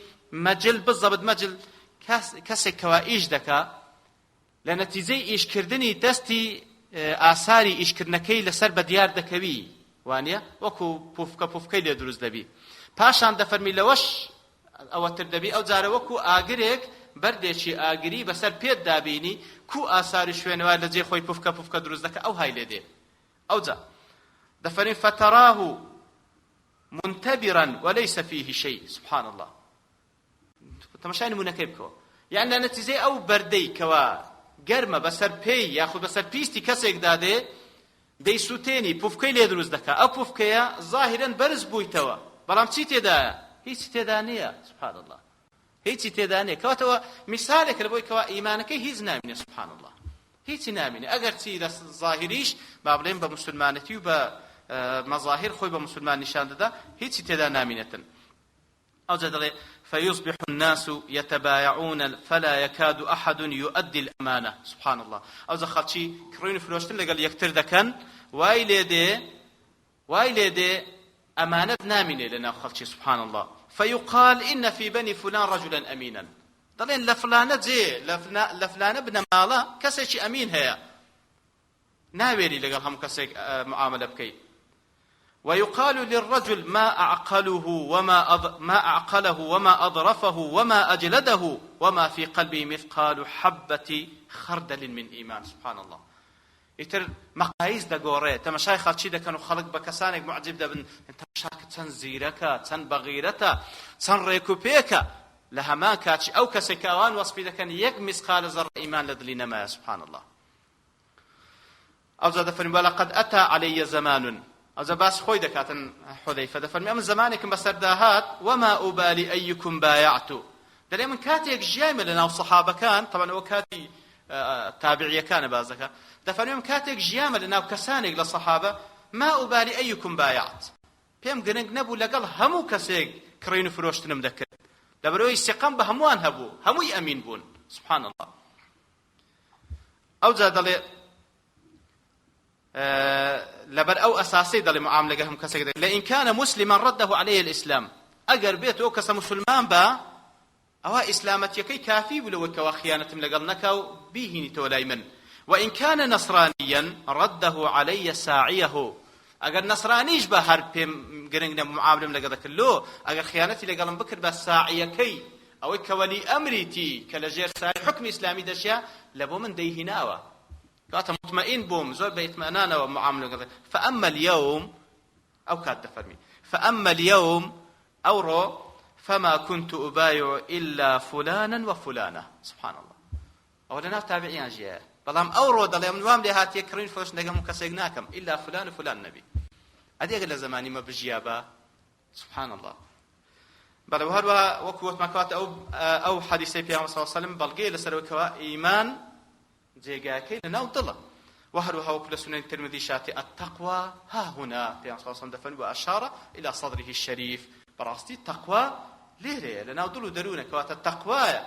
مەجل بزەبت مەجل کەسێک کەوا ئیش دەکا لە نەتیجەی ئیشکردنی دەستی ئاساری ئیشکردنەکەی لەسەر بەدیار دەکەوی وانە وەکو پوفکە پوفکەی لێ دروست دەبی پاشان دەفەرمی لەوەش ئەوەتر دەبی ئەو جارە وەکو ئاگرێک بەردێکی ئاگری بەسەر پێت دابینی کو ئاساری شوێنەوار لە جێ خۆی پوفکە پوفکە دروست دەکە ئەو های لێ دێ ئەوجا دەفەرمی فتراه. منتبرا وليس فيه شيء سبحان الله تەماشای نمونەکەی بکەوە یان لە نەتیجەی ئەو بەردەی کەوا گەرمە بەسەر پێی یاخود بەسەر پیستی کەسێکدا دێ دەیسووتێنی پوفکەی لێ دروست دەکا ئەو پوفکەیە زاهیرەن بەرز بوویتەوە بەڵام چی تێدایە هیچی تێدا نییە سبحان الله هیچی تێدا نییە کەواتەوە میسالێکە لە بۆی کەوا ئیمانەکەی هیچ نامینێ سبحان الله هیچی نامینێ ئەگەر چی لە زاهیریش با بڵێن بە مسلمانەتی و بە مەزاهیر خۆی بە مسلمان نیشان دەدا هیچی تێدا نامینێتن ئەوجا دەڵێ فیصبح الناس یتبایعون فلا یکاد احد یؤدی الامانە سبحان اللە ئەوجا خەڵکی کڕین و فرۆشتن لەگەڵ یەکتر دەکەن وای لێ دێ وای لێ دێ ئەمانەت نامینێ لەناو خەڵکی سبحان اللە فیقال ان فی بنی فلان رجلا امینا دەڵێن لە فلانە جێ لە فلانە بنەماڵە کەسێکی ئەمین هەیە ناوێری لەگەڵ هەموو کەسێک معاملە بکەی ويقال للرجل ما أعقله وما أض... ما أعقله وما أظرفه وما أجلده وما في قلبه مثقال حبة خردل من إيمان سبحان الله ئیتر مەقایس دەگۆڕێ تەمەشای خەڵکی دەکەن و خەڵک بە کەسانێک معجب دەبن تەماشاکە چەند زیرەکە چەند بەغیرەتە چەند ڕێک و پێکە لە هەمان کاتی ئەو کەسێک کە ئەوان وەسفی دەکەن یەک مسقالە زەڕە ئیمان لە دڵی نەمایە سبحان الله ئەوجا دەفەرمی ولقد أتى علي زمان ئەوجا باس خۆی دەکاتن حذیفە دەفەرمی ئەمن زمانێکم بەسەردا هات وما أبالي أيكم بايعت دەلێ من کاتێک ژیایمە لە ناو سەحابەکان طبعا ئەوە کاتی تابعیەکانە باس دەکات دەفەرمێم کاتێک ژیامە لە ناو کەسانێک لە سەحابە ما أبالي أيكم بايعت پێم گرنگ نەبوو لەگەڵ هەموو کەسێک کڕین و فرۆشتنم دەکرد لەبەرئەوەی سیقەم بە هەمووان هەبوو هەمووی ئەمین بوون سبحان الله ئەوجا دەڵێ لەبەر ئەو ئەساسەی دەڵێ معاملە لەگەڵ هەموو کەسێک دەکەن لئن كان مسلما رده عليه الإسلام ئەگەر بێت ئەو کەسە مسلمان بە ئەوە ئیسلامەتیەکەی کافی بوو لەوەی کەوا خیانەتم لەگەڵ نەکا و بیهینیتەوە لای من وإن كان نصرانيا رده علي ساعيه ئەگەر نەسرانیش بە هەر پێم گرنگ نەبوو معاملەم لەگەڵ دەکرد لۆ ئەگەر خیانەتی لەگەڵم بکرد بە ساعیەکەی ئەوەی کە وەلی ئەمریتی کە لە ژێر سایەی حوکمی ئیسلامی دەژیا لە بۆ من دەیهیناوە کەواتە مطمئن بووم زۆر بە ئیطمئنانەوە معاملە لەگەڵ فأما اليوم ئەو کات دەفەرمی فأما اليوم ئەوڕۆ فما كنت أبايع إلا فلانا وفلانة سبحان الله ئەوە لەناو تابعیان ژیایە بەڵام ئەوڕۆ دەڵێ من وام لێ هاتیە کڕین فرۆشتن لەگەڵ هەموو کەسێک ناکەم ئیلا فلان و فلان نەبی ئەدی ئەگەر لە زەمانی مە بژیابا سبحان الله بەڵێ و هەروەها وەکو وتمان کەواتە ئەو ئەو حەدیسەی پێغەمبەر صلی الله علیه و سلم بەڵگەیە لەسەر ئەوەی کەوا ئیمان جێگاکەی لەناو دڵە و هەروەها وەکو لە سنن ترمذی شاتی التقوى ها هنا پێغەمبەر صلی الله علیه و سلم دەفەرموو واشار الى صدره الشريف بەڕاستی تەقوا لێرەیە لەناو دڵ و دەروونە کەواتە تەقوایە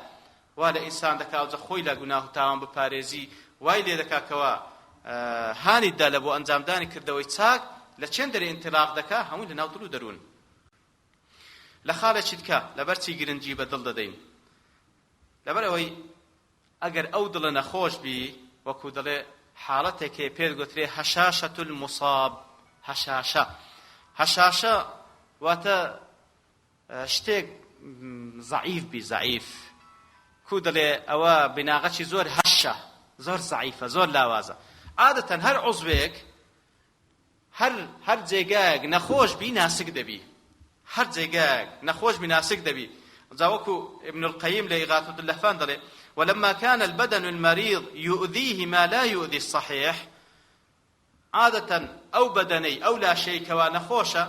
وا لە ئینسان دەکا ئەوجا خۆی لە گوناه و تاوان بپارێزی وای لێ دەکا کەوا هانی دا لە بۆ ئەنجامدانی کردەوەی چاک لە چێن دەرێ ئینتیلاق دەکا هەمووی لە ناو دڵ و دەروون لە خاڵێکی دیکە لەبەر چی گرنگی بە دڵ دەدەین لەبەر ئەوەی ئەگەر ئەو دڵە نەخۆش بی وەکو دەڵێ حاڵەتێک هەیە پێت گوترێ هەشاشەت المصاب هەشاشە هەشاشە واتە شتێک زەعیف بی زەعیف کو دەڵێ ئەوە بیناغەچی زۆر هەشە زۆر زەعیفە زۆر لاوازە عادەتەن هەر عوزوێک هەر هەر جێگایەک نەخۆش بی ناسک دەبی هەر جێگایەک نەخۆش بی ناسک دەبی جا وەکو ابن القيم لە إغاثة اللهفان دەڵێ ولما كان البدن المريض يؤذيه ما لا يؤذي الصحيح عادەتەن ئەو بەدەنەی ئەو لاشەی کەوا نەخۆشە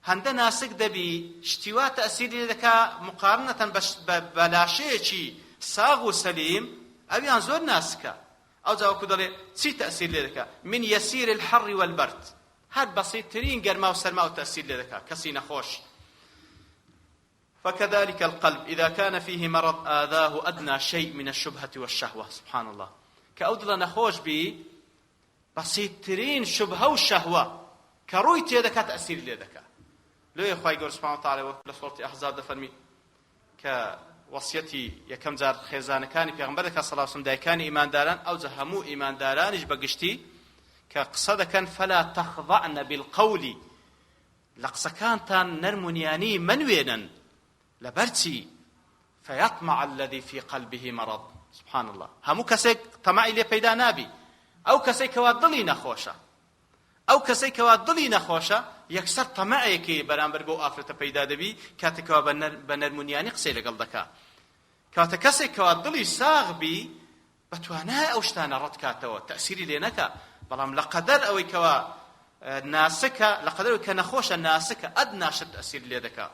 هەندە ناسک دەبی شتی وا تەئسیری لێ دەکا مقارنەتەن بە لاشەیەکی ساغ و سەلیم ئەویان زۆر ناسکە ئەوجا وەکو دەڵێ چی تەئسیر لێ دەکا من یسیر الحر والبرد هەر بەسیترین گەرما و سەرما و تەئسیر لێ دەکا کەسی نەخۆش فكذلك القلب إذا كان فيه مرض آذاه أدنى شيء من الشبهة والشهوة سبحان الله کە ئەو دڵە نەخۆش بی بەسیتترین شوبهە و شەهوە کە ڕووی تێدەکات تەئسیری لێ دەکا لۆیە خوای گەورە سبحانە وتعالی وەک لە سوڕەتی ئەحزاب دەفەرمی کە وەسیەتی یەکەم جار خێزانەکانی پێغەمبەر دەکات صلی الله علیه و سلم دایکانی ئیمانداران ئەوجا هەموو ئیماندارانیش بە گشتی کە قسە دەکەن فلا تخضعن بالقول لە قسەکانتان نەرم و نیانی مەنوێنن لەبەرچی فیطمع الذی فی قلبه مرض سبحان الله هەموو کەسێک تەماعی لێ پەیدا نابی ئەو کەسێک کەوا دڵی نەخۆشە. ئەو کەسەی کەوا دڵی نەخۆشە یەکسەر تەمەعێکی بەرامبەر بەو ئافرەتە پەیدا دەبی کاتێک کەوا بە نەرمونیانی قسەی لەگەڵ دەکا. کەواتە کەسێک کەوا دڵی ساغ بی بە توانای ئەو شتانە ڕەت کاتەوە تەئسیری لێ نەکا، بەڵام لە قەدەر ئەوەی کەوا ناسکە، لە قەدەر ئەوەی کە نەخۆشە ناسکە ئەدنا شت تەئسیر لێ دەکا.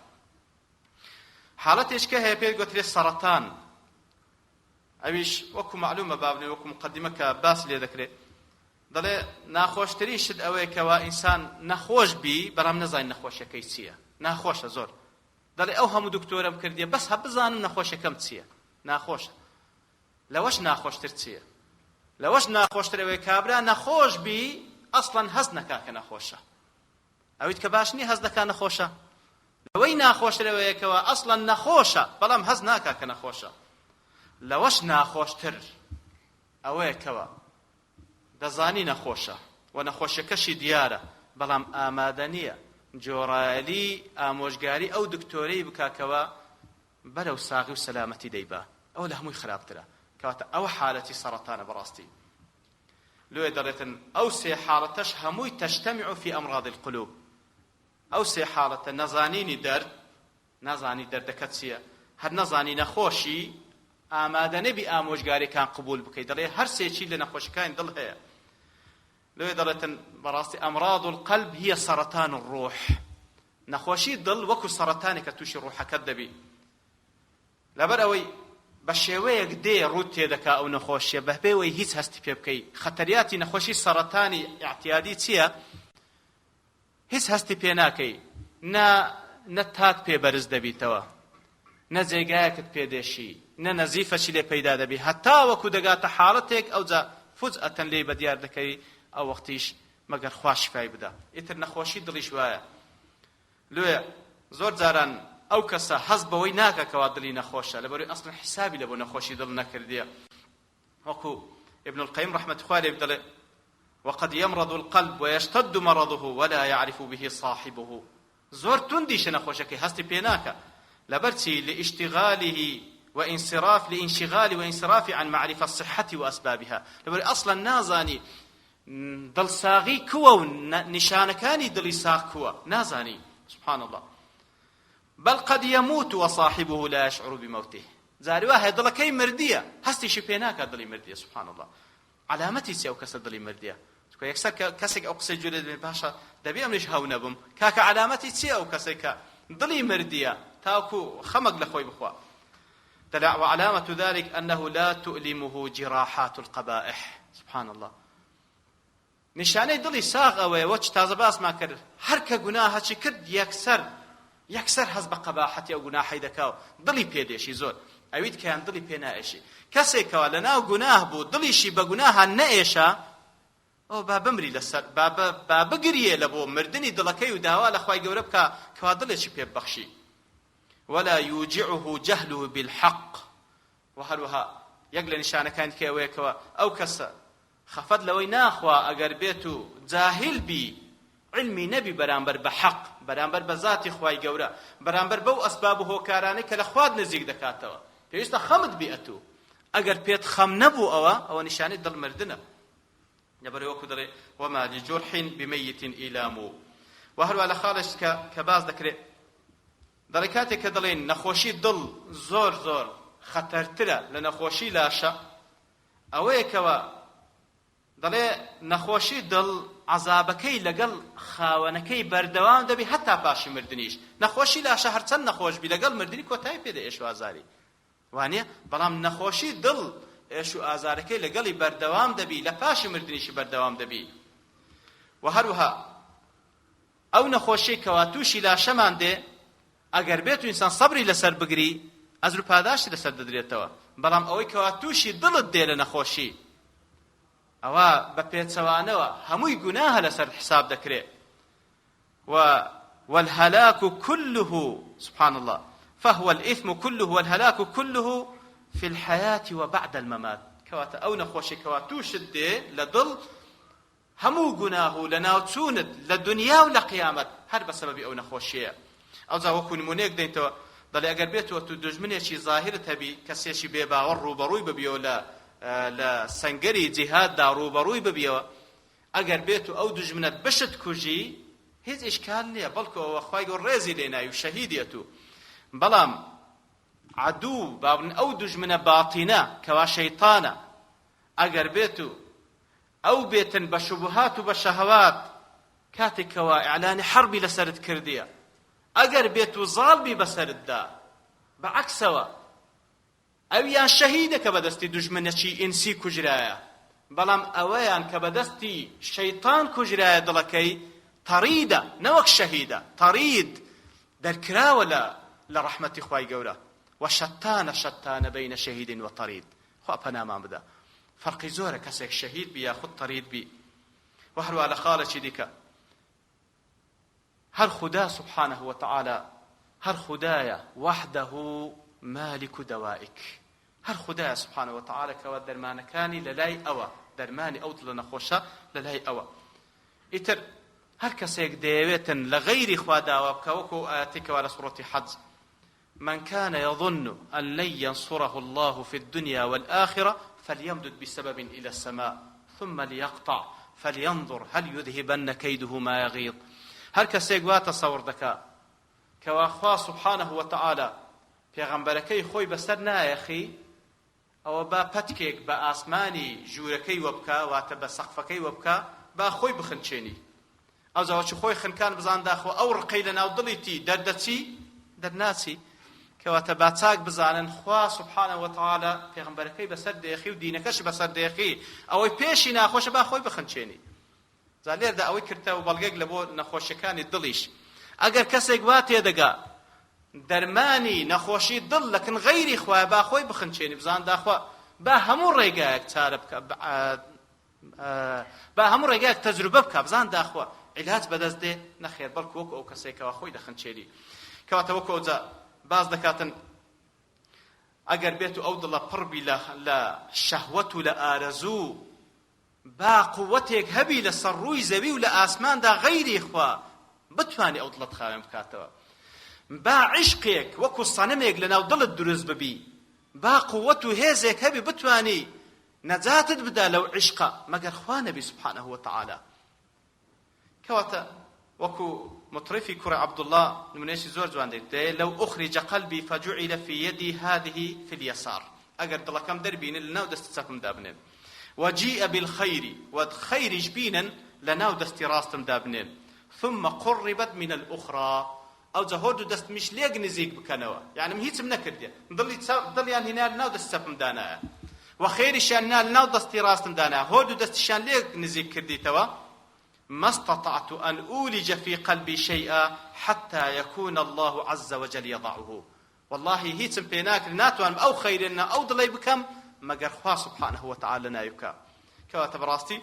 حاڵەتێکە هەیە پێی گۆترێ سەڕەتان، ئەویش وەکو مەعلومە با بڵێین وەکو مقدمە کە باس لێ دەکرێ دەڵێ ناخۆشترین شت ئەوەیە کەوا ئینسان نەخۆش بی بەڵام نەزانین نەخۆشیەکەی چییە، ناخۆشە زۆر. دەڵێ ئەو هەموو دکتۆرەم کردیە بەس هە بزانم نەخۆشیەکەم چییە، ناخۆشە. لەوەش ناخۆشتر چییە؟ لەوەش ناخۆشتر ئەوەیە کابرا نەخۆش بی ئەسڵەن هەست نەکا کە نەخۆشە. ئەویت کە باش نییە هەست دەکا نەخۆشە. لەوەی ناخۆشتر ئەوەیە کەوا ئەسڵەن نەخۆشە بەڵام هەست ناکا کە نەخۆشە. لەوەش ناخۆشتر ئەوەیە کەوا دەزانی نەخۆشە و نەخۆشیەکەشی دیارە بەڵام ئامادە نییە جۆرایەلی ئامۆژگاری ئەو دکتۆرەی بکا کەوا بەرەو ساغی و سەلامەتی دەیبا، ئەوە لە هەمووی خراپترە. کەواتە ئەوە حالەتی سەڕەتانە بەڕاستی. لۆیە دەڵێتن ئەو سێ حاڵەتەش هەمووی تجتمع فی امراض القلوب. ئەو سێ حاڵەتە نەزانینی دەرد، نازانی دەردەکە چییە، هەر نەزانی نەخۆشی، ئامادە نەبی ئامۆژگاریەکان قبوڵ بکەی، دەڵێ هەر سێکی لە نەخۆشیەکانی دڵ هەیە. لۆیە دەڵێتن بەڕاستی امراض القلب هی سرطان الروح. نەخۆشی دڵ وەکو سەڕەتانێکە توشی ڕوحەکەت دەبی لەبەر ئەوەی بە شێوەیەک دێ ڕووت تێدەکا ئەو نەخۆشیە بەبێ وەی هیچ هەستی پێ بکەی خەتەریاتی نەخۆشی سەڕەتانی ئیعتیادی چییە هیچ هەستی پێ ناکەی نە نە تات پێ بەرز دەبیتەوە نە جێگایەکت پێ دێشی نە نەزیفەکی لێ پەیدا دەبی هەتا وەکو دەگاتە حاڵەتێک ئەوجا فوجئەتەن لێی بەدیار دەکەوی ئەو وەختیش مەگەر خوا شیفای بدا ئیتر نەخۆشی دڵیش وایە لۆیە زۆر جاران ئەو کەسە هەست بەوەی ناکا کەوا دڵی نەخۆشە لەبەروی ئەسڵەن حیسابی لەبۆ نەخۆشی دڵ نەکردیە وەکو ابن القیم ڕەحمەتی خوا لێ دەڵێ وقد يمرض القلب ويشتد مرضه ولا يعرف به صاحبه زۆر توندیشە نەخۆشەکەی هەستی پێ ناکا لەبەر چی لاشتغاله وانصراف لانشغال وانصراف عن معرفة الصحة واسبابها لەبەر ئەصلا نازانی دڵساغی کووە و نیشانەکانی دڵی ساغ کووە نازانی سبحان الله بل قد يموت وصاحبه لا يشعر بموته جاری وا هەیە دڵەکەی مردیە هەستیشی پێ ناکات دڵی مردیە سبحان الله عەلامەتی چیە ئەو کەسە دڵی مردیە چونکە یەکسەر کە کەسێک ئەو قسەی گوێ لێ دەبێت باشە دەبێ ئەمنیش هەو نەبم کاکە عەلامەتی چیە ئەو کەسێک کە دڵی مردیە تاکو خەمەک لە خۆی بخوا دەلا وعلامة ذلك أنه لا تؤلمه جراحات القبائح سبحان الله نیشانەی دڵی ساغ ئەوەیە وەچ تازە باسمان کرد هەر کە گوناهەچی کرد یەکسەر یەکسەر هەست بە قەباحەتی ئەو گوناحەی دەکا و دڵی پێ دێشی زۆر ئەویت کەیان دڵی پێ نائێشی کەسێک کەوا لەناو گوناه بوو دڵیشی بە گوناها نەئێشا ئەو با بمری لەسەر با با بگریێ لە بۆ مردنی دڵەکەی و داوا لە خوای گەورە بکا کەوا دڵێکی پێ ببەخشی ولا يوجعه جهله بالحق وە هەروەها یەک لە نیشانەکانی دیکەی ئەوەیە کەوا ئەو کەسە خەفەت لەوەی ناخوا ئەگەر بێت و جاهیل بی عیلمی نەبی بەرامبەر بە حەق بەرامبەر بە زاتی خوای گەورە بەرامبەر بەو ئەسباب و هۆکارانەی کە لە خوات نزیک دەکاتەوە پێویستە خەمت بی ئەتوو ئەگەر پێت خەم نەبوو ئەوە ئەوە نیشانەی دڵ مردنە لەبەرئەوەی وەکو دەڵێ وما لجرح بمیت ایلام و هەروە لە خاڵێک کە کە باس دەکرێت دەڵێ کاتێک کە دەڵێین نەخۆشی دڵ زۆر زۆر خەتەرترە لە نەخۆشی لاشە ئەوەیە کەوا دەڵێ نەخۆشی دڵ عەزابەکەی لەگەڵ خاوەنەکەی بەردەوام دەبی هەتا پاشی مردنیش نەخۆشی لاشە هەرچەند نەخۆش بی لەگەڵ مردنی کۆتایی پێ دێ ئێش و ئازاری وانیە بەڵام نەخۆشی دڵ ئێش و ئازارەکەی لەگەڵی بەردەوام دەبی لە پاشی مردنیشی بەردەوام دەبی و هەروەها ئەو نەخۆشیەی کەوا توشی لاشەمان دێ ئەگەر بێتو ئینسان سەبری لەسەر بگری ئەجر و پاداشتی لەسەر دەدرێتەوە بەڵام ئەوەی کەوا توشی دڵت دێ لە نەخۆشی ئەوە بە پێچەوانەوە هەمووی گوناهە لەسەر حساب دەکرێ و والهلاك كله سبحان الله فهو الإثم كله والهلاك كله في الحياة وبعد الممات کەواتە ئەو نەخۆشی کەوا تووشت دێ لە دڵ هەموو گوناه و لەناوچوونت لە دونیا و لە قیامەت هەر بە سەبەبی ئەو نەخۆشیەیە. ئەوجا وەکو نموونەیەک دەینتەوە دەڵێ ئەگەر بێتو ئەتوو دوژمنێکی زاهیرت هەبی کەسێکی بێ باوەڕ ڕووبەڕووی ببیەوە لە لە سەنگەری جیهاددا ڕووبەڕووی ببیەوە. ئەگەر بێت و ئەو دوژمنەت بشت کوژی هیچ ئیشکال نییە، بەڵکو ئەوە خوای گەورە ڕێزی لێ نای و شەهیدی ئەتوو. بەڵام عەدوو با بڵێین ئەو دوژمنە باتینە کەوا شەیتانە ئەگەر بێت و ئەو بێتن بە شوبهات و بە شەهەوات کاتێک کەوا ئیعلانی حەربی لەسەرت کردیە ئەگەر بێت و زاڵ بی بەسەرتدا بە عەکسەوە ئەویان شەهیدە کە بەدەستی دوژمنەکی ئینسی کوژرایە، بەڵام ئەوەیان کە بەدەستی شەیتان کوژرایە دڵەکەی تەڕیدە نەوەک شەهیدە، تەڕید دەرکراوە لە لە ڕەحمەتی خوای گەورە، وشتان شتان بین شهید و طرید، خوا پەنامان بدا فەرقی زۆرە کەسێک شەهید بی یاخود تەڕید بی. وە هەروا لە خاڵێکی دیکە هەر خودا سبحانە وتعالی هەر خودایە وحده مالک دوائک هەر خودایە سبحانە وتعالی کەوا دەرمانەکانی لەلای ئەوە دەرمانی ئەو دڵە نەخۆشە لەلای ئەوە ئیتر هەر کەسێک دەیەوێتن لە غەیری خوا داوا بکە وەکو ئاەتی کەوا لە سوڕەتی حەج من كان يظن أن لن ينصره الله في الدنيا والآخرة فليمدد بسبب إلى السماء ثم ليقطع فلينظر هل يذهبن كيده ما يغيظ هەر کەسێک وا تەسەور دەکا کەوا خوا سبحانه وتعالى پێغەمبەرەکەی خۆی بەسەر نایەخی ئەوە با پەتکێک بە ئاسمانی ژوورەکەی وەبکا، واتە بە سەقفەکەی وەبکا، با خۆی بخنکێنی. ئەوجا وەکی خۆی خنکان بزان داخۆ ئەو ڕقەی لە ناو دڵیتی دەردەچی؟ دەرناچی. کەواتە با چاک بزانن خوا سبحانە وتعالی پێغەمبەرەکەی بەسەر دێخی و دینەکەشی بەسەر دێخی، ئەوەی پێشی ناخۆشە با خۆی بخنکێنی. جا لێردا ئەوەی کردتە و بەڵگەیەک لە بۆ نەخۆشیەکانی دڵیش ئەگەر کەسێک وا تێدەگا دەرمانی نەخۆشی دڵ لەکن غەیری خوایە با خۆی بخنچێنی بزان داخوا با هەموو ڕێگایەک چارە بکە با هەموو ڕێگایەک تەجروبە بکە بزان داخوا عیلاج بەدەست دێ نەخێر بەڵکو وەکو ئەو کەسێکەوە خۆی دەخنچێنی کەواتە وەکو ئەوجا باس دەکاتن ئەگەر بێت و ئەو دڵە پڕ بی لە شەهوەت و لە ئارەزوو با قوەتێک هەبی لە سەر ڕووی زەوی و لە ئاسماندا غەیری خوا بتوانی ئەو دڵەت خاوێن بکاتەوە با عیشقێک وەکو سەنەمێک لەناو دڵت دروست ببی با قوەت و هێزێک هەبی بتوانی نەجاتت بدا لەو عیشقە مەگەر خوا نەبی سبحانه وتعالی کەواتە وەکو مطرفی کوڕی عەبدوڵڵا نمونەیەکی زۆر جوان دێت دەیە لو أخرج قلبي فجعل في يدي هذه في اليسار ئەگەر دڵەکەم دەربینن لەناو دەستی چەپم دابنێن وجيء بالخير و خەیریش بینن لەناو دەستی ڕاستم دابنێن ثم قربت من الأخرى ئەوجا هۆردوو دەستمیش لێک نزیک بکەنەوە یعنی من هیچم نەکردیە دڵی دڵیان هینا لەناو دەستی چەپم دانایە و خێریشیان هینا لەناو دەستی ڕاستم دانا هۆردوو دەستیشیان لێک نزیک کردیتەوە ما استطعت أن أولج في قلبي شيئا حتى يكون الله عز وجل يضعه والله هیچم پێ ناکرێ ناتوانم ئەو خەیرە نا ئەو دڵەی بکەم مەگەر خوا سبحانه وتعالی ناوی بکا کەواتە بەڕاستی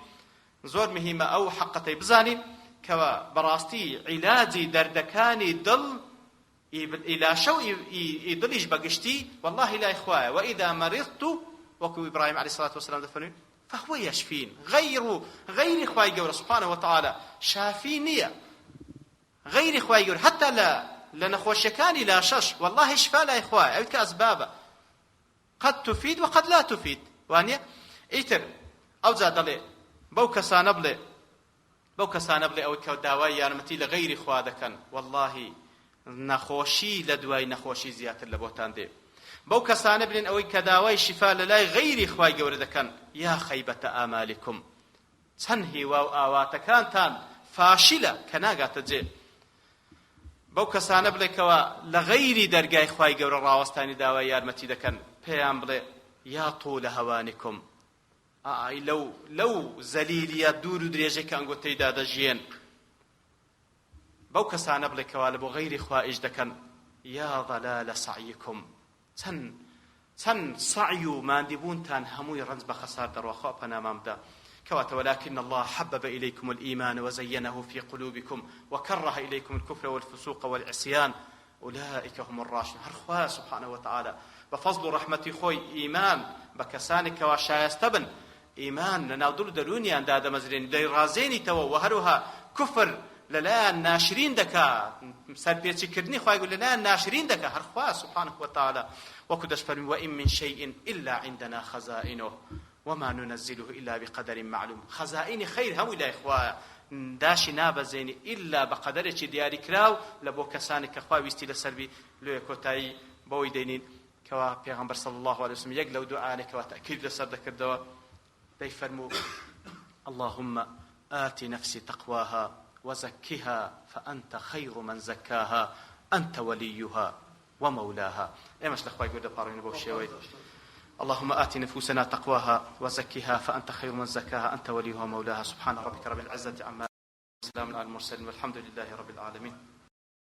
زۆر مهمە ئەو حەقەتەی بزانین کەوا بەڕاستی عیلاجی دەردەکانی دڵ ئی لاشە و ئی دڵیش بەگشتی واللهی لای خوایە وإذا مرضت وەکو ئیبراهیم علیه الصلاة والسلام دەفەرموێ فهو یشفین غیر غیری خوای گەورە سبحانه وتعالی شافی نییە غیری خوای گەورە حتی لە لە نەخۆشیەکانی لاشەش واللهی شفا لای خوایە ئەوی کە ئەسبابە قد تفید و قد لا تفید وانیە ئیتر ئەوجا دەڵێ بەو کەسانە بڵێ بەو کەسانە بڵێ ئەوەی کە داوای یارمەتی لە غەیری خوا دەکەن واللهی نەخۆشی لە دوای نەخۆشی زیاتر لە بۆتان دێ بەو کەسانە بلێن ئەوەی کە داوای شیفا لە لای غەیری خوای گەورە دەکەن یا خەیبەتە ئامالکم چەند هیوا و ئاواتەکانتان فاشلە کە ناگاتە جێ بەو کەسانە بڵێ کەوا لە غەیری دەرگای خوای گەورە ڕاوەستانی داوای یارمەتی دەکەن پێیان بڵێ یا طول هەوانکم ئای لەو لەو زەلیلیە دوور و درێژەی کە ئەنگۆ تێیدا دەژیێن بەو کەسانە بڵێ کەوا لە بۆ غەیری خوا ئیش دەکەن یا ضلال سعیکم چەند چەند سەعی و ماندیبوونتان هەمووی ڕەنج بە خەسار دەڕوا خوا پەنامان بدا کەواتە ولكن الله حبب إليكم الإيمان وزينه في قلوبكم وكره إليكم الكفر والفسوق والعصيان أولئك هم الراشدون هەر خوایە سبحانه وتعالی بە فەزڵ و ڕەحمەتی خۆی ئیمان بە کەسانێک کەوا شایەستە بن ئیمان لە ناو دڵ و دەروونیان دادەمەزرێنی دەیڕازێنیتەوە و هەروەها کوفر لەلایان ناشرین دەکا سەرپێچی کردنی خوای گەورە لەلایان ناشرین دەکا هەر خوا سبحانه وتعالی وەکو دەشفەرمی وإن من شيء إلا عندنا خزائنه. وما ننزله إلا بقدر معلوم. خەزائینی خەیر هەمووی لای خوایە، داشی نابەزێنی ئیلا بە قەدەرێکی دیاریکراو لە بۆ کەسانێک کە خوا ویستی لەسەر بی. لۆیە کۆتایی بەوەی دەینین کەوا پێغەمبەر صلی اللە علیه وسلم یەک لەو دوعایانەی کەوا تەئکید لەسەر دەکردەوە دەیفەرموو، اللهم آت نفسي تقواها وزکها فأنت خیر من زکاها أنت وليها ومولاها. ئێمەش لە خوای گەورە دەپاڕێینەوە بەو شێوەی، اللهم آت نفوسنا تقواها وزکها فأنت خیر من زکاها أنت وليها ومولاها. سبحان ربك رب العزة عما وسلام على المرسلين والحمد لله رب العالمين.